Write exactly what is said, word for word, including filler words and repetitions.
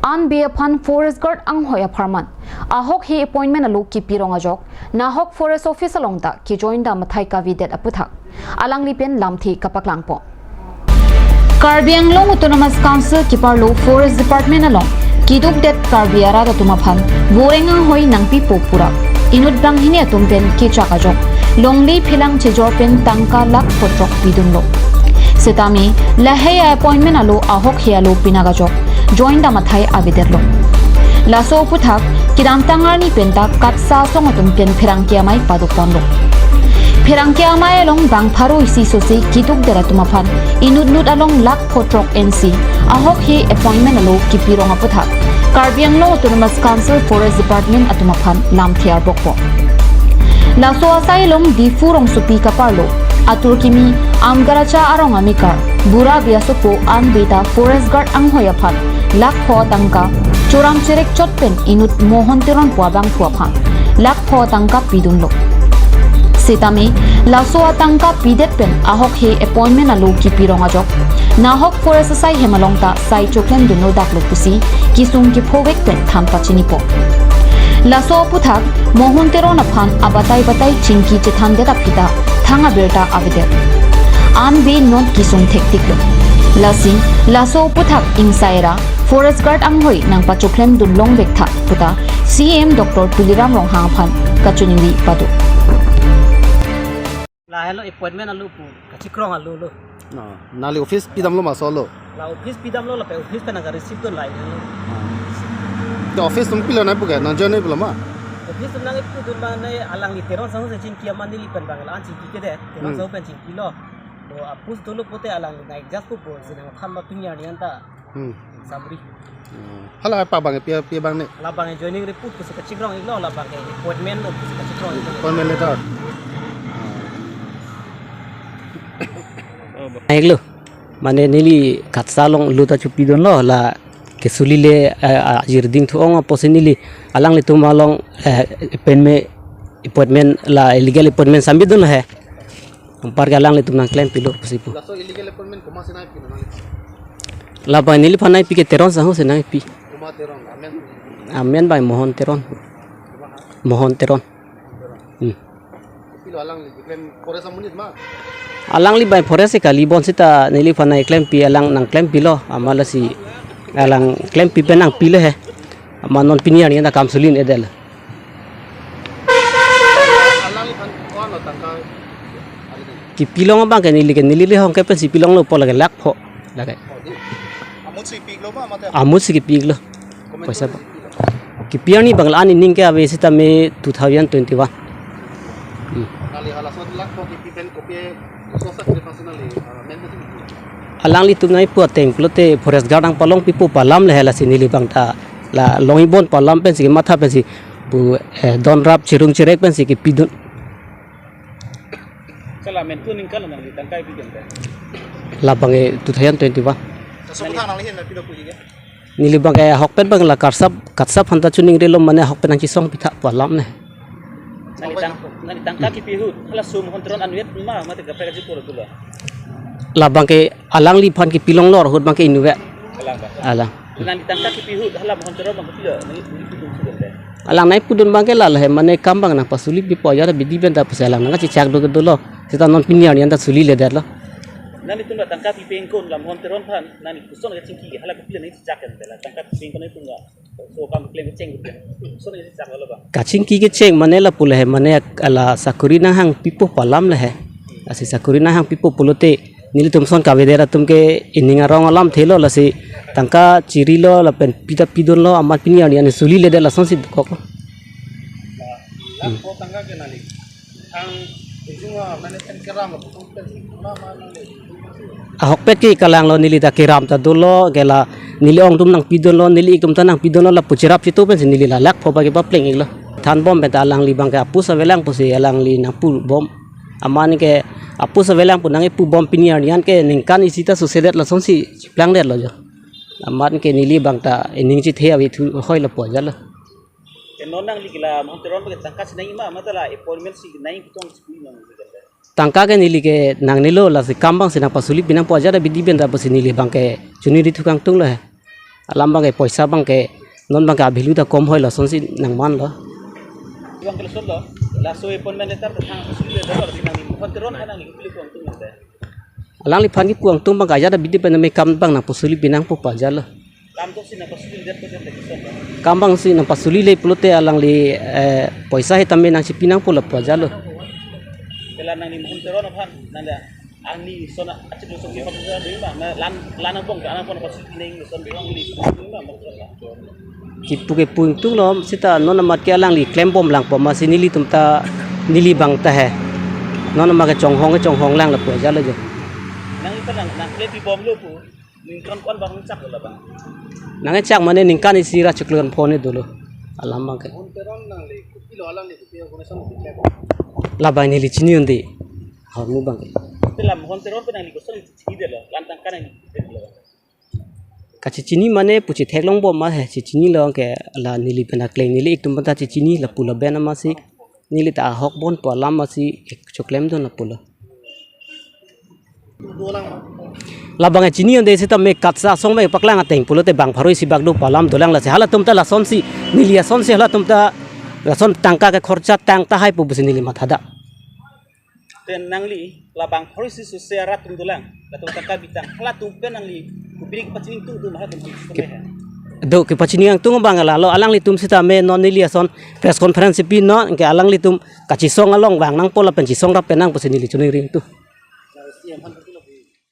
An B aphan Forest Guard anghoi apharman ahokhe appointment alo kipirong ajok, nahok Forest Office along ta kejoin dam athai kavedet aputhak alangli pen lamthe kapaklangpo. Karbi Anglong Autonomous Council keparlo Forest Department along kidukdet Karbi arat atum aphan boreng anghoi nangpipo pura inut banghini atum pen kechak ajok longle phelang chejor pen tangka lakh pho throk pidunlo. Setame lahei appointment alo ahokhe alo pinak ajok join dam athai avedetlo. Laso aputhak kedamtang arni penta KATSSA asong atum pen pherangke amei padokponlo. Pherangke amei along bang pharo isi sose kidukdet atum aphan inut nut along lakh pho throk ensi ahokhe appointment alo kipirong aputhak Karbi Anglong Autonomous Council Forest Department atum aphan lamthe arbokpo. Laso asai along Diphu rongsopi kaparlo atur kimi Amgaracha arong amekar Bura Biasopo an B ta Forest Guard anghoi aphan lakh pho tangka choram cherek chot pen inut Mohon Teron pu abangphu aphan lakh pho tangka pidunlo. Setame laso atangka pidet pen ahokhe appointment alo kipirong ajok nahok Forest asai hem along ta sai choklem dunlo daklo pusi kesung kephovek pen than pachinipo. Laso aputhak Mohon Teron aphan abatai batai chingki chethandet aphi ta thang abirta avedet. An B non kesung thektiklo. Lasi laso aputhak ingsaira Forest Guard anghoi nangpachoklem dun longvek tha puta C M Doctor Tuliram Ronghang aphan kachiningri pado. Lahelo appointment alo pu kachikrong alo lo. No, nangli office pidamlo ma solo? La office pidamlo, lapen office pen nangka receive dun lahelo. Te office atum pilo nangpu ke, nang join pulo ma? Office atum nangpu dun ma ne alangli Teron sangho si chingki amat neli pen bang la-an chingki kedet, Teron Hmm. sangho pen chingkilo. To apus dolo pote alangli nang adjust pupo, si nangthan ma pini arni anta. Hmm. Samri. Hmm. Hala pa bang pi pi bang ne? Labang joining report pusi kachikrong iklo, labang appointment pusi kachikrong iklo. Appointment letter. Iklo. Mane neli KATSSA along lut ta chopidunlo la kesuli le, eh, ajir dingthu-ong apotsi neli alanglitum along, eh, appointment, appointment la illegal appointment sambidunlo he. Anparke alanglitum nangklempilo pusi pu. Laso illegal appointment komatsi nangpi nangli? Labang neliphan nangpi ke Teron sangho si nangpi. Koma Teron, amen? Amen bang Mohon Teron. Koma ha? Mohon Teron. Teron. Hmm. Pilo alangli, keklem forest amonit ma? Alangli bang forest kali bonsita neliphan nangklempi alang nangklempilo, amat lasi alang klempi pen nangpilo he. Amat non pini arni ta kam suli-un-edetlo. Alangli aphan ko-an lo tangka? Kipilong abang ke neli ke neli le hong ke pensi pilonglo po lake lakh pho lake. Oh, di. Amonit si pilo ma mate? Amonit si kipilo. Comment Paisa si pilo. Kipi arni bang la-an ining ke ave sitame two thousand twenty-one. Hmm. Nangli halaso lakh pho kipi pen kopi so sacrifice nangli, ah, men mati? Alanglitum nangpu ateng pulote Forest Guard nangpalongpipo pu alam le he lasi neli bang ta la longibom pu alam pensi kematha pensi pu, eh, don rap chirung chirek pensi kipidun. Kala men tu ningkan nangli tangka pi pen? Labang ke two thousand twenty-one. Laso aputhak nangli hin pilo puji ke? Neli bang ke ahok pen bang la KATSSA, KATSSA aphan ta chiningrilo mane ahok pen nangchisong pitha pu alam ne. Nangli tang, nangli tangka kipi ahut hala sum Mohon Teron anvet ma mate kaprek aji polo tulo? Labang ke alangliphan kipilonglo ahut bang ke inutvet. Alang bang. Alang. Nangli tangka kipi ahut hala Mohon Teron bang pilo, nangli, nangli pidun sudah deh. Alang nangpudun bang ke la he mane kam bang nangpasuli pipo ajat bidi pen ta pusi alang nangkachechak do ke dolo. Seta non pini arni anta suliledetlo. Nanglitum la tangka pipe ingkon la Mohon Teron aphan, nangli koson kachingki ke hala kopilo nangchechak ke la tangka pipe ingkon nangtum la. So kam klem kecheng ke. Koson kachechak lo bang? Kachingki kecheng mane lapu le he mane ala sakuri nanghangpipo pu alam le he. Lasi sakuri nanghangpipo pulote nelitum ason kavedet atum ke ining arong alamthelo lasi tangka chirilo lapen pita pidunlo amat pini arni ani suliledet lasonsi dokok. Lakh pho tangka ke nangli. Ang ujung a mane pen keram lo, pen ma ma nangli. Ahokpet ke kalanglo neli ta keram ta dolo ke la neli ong atum nangpidunlo neli ik atum ta nangpidunlo lapu cherap chitu pensi neli la lakh pho bagi papleng iklo. Thanbom pen ta alangli bang ke apus avelang pusi alangli nangpubom. Amat ke apus avelang pu nangpubom pini arni an ke ningkan isi ta susedet lasonsi chiplangdetlo jo. Amat ke neli bang ta ining chithe ave thu hoi lapu ajatlo. Ke non nangli ke la Mohon Teron bang ke tangka si nangji ma mate la appointment si nangji ketong si kui nang. Tangka ke neli ke nangnelo lasi kam bang si nangpasuli pinangpo ajat bidi pen ta pusi neli bang ke chuniri thu kangtunglo he. Alam abangke poisa abangke non abangke a-value ta kom hoi, lasonsi nangmanlo. Abangke lasonlo, laso appointment letter ta thang pasuli le dolo, si nangli Mohon Teron, nangli kopilo ko-angtung nangte? Alangliphan ke ko-angtung abangke ajat abidi pen me kam abang nangpasuli pinangpo pu ajatlo. Kam to si nangpasuli det ko jam lagi son. Kam abangsi nangpasuli le pulote alangli, eh, poisa he tame nangchipinangpo lapu ajatlo. Kela nangli Mohon Teron aphan nangda angni son achik lo song ke pakuja ding ba, na lan, lan abang ka anang pon pasuli neng son bang li ding ba, maksudnya. Chipu ke pu-ingtunglo, seta non amat ke alangli klembomlang pu amatsi nelitum ta, neli abang ta he. Non amat ke chonghong ke chonghonglang lapu ajatlo jo. Nang ipa nang, nang klepibomlo pu, ningkan ko-an abang chaklo labang? Nangchak mane ningkan isi ra chiklo an phone dolo. Alam abangke. Mohon Teron nangli kopilo, alangli kopilo, kono son kopilo? Labang neli chini un-e. Ahormu abangke. Te la Mohon Teron pen nangli koson chinidetlo, lan tangka nangli chinidetlo? Kachichini mane pu chitheklongbom ma he, chichinilo ke la neli pen akleng neli itum pen ta chichini lapu laben amatsi. Neli ta ahok bon pu alam amatsi choklemdun lapulo. Labang chini un-e seta me katsa asong me paklang ateng pulote bang pharo isi bak do pu alam dolang, lasi halatum ta lasonsi, neli asonsi halatum ta lason tangka ke khorcha tang tahai pu pusi neli mathada. Te nangli labang pharo isi suse arat atum dolang, latum tangka bitang, halatum pen nangli kopilo kepachini ingtung atum halatum suse he? Do kepachini ingtung abang lalo, alanglitum seta me non neli ason press conference pi non ke alanglitum kachisong along vang nangpo lapen chisong rap penang pusi neli choningri ingtung.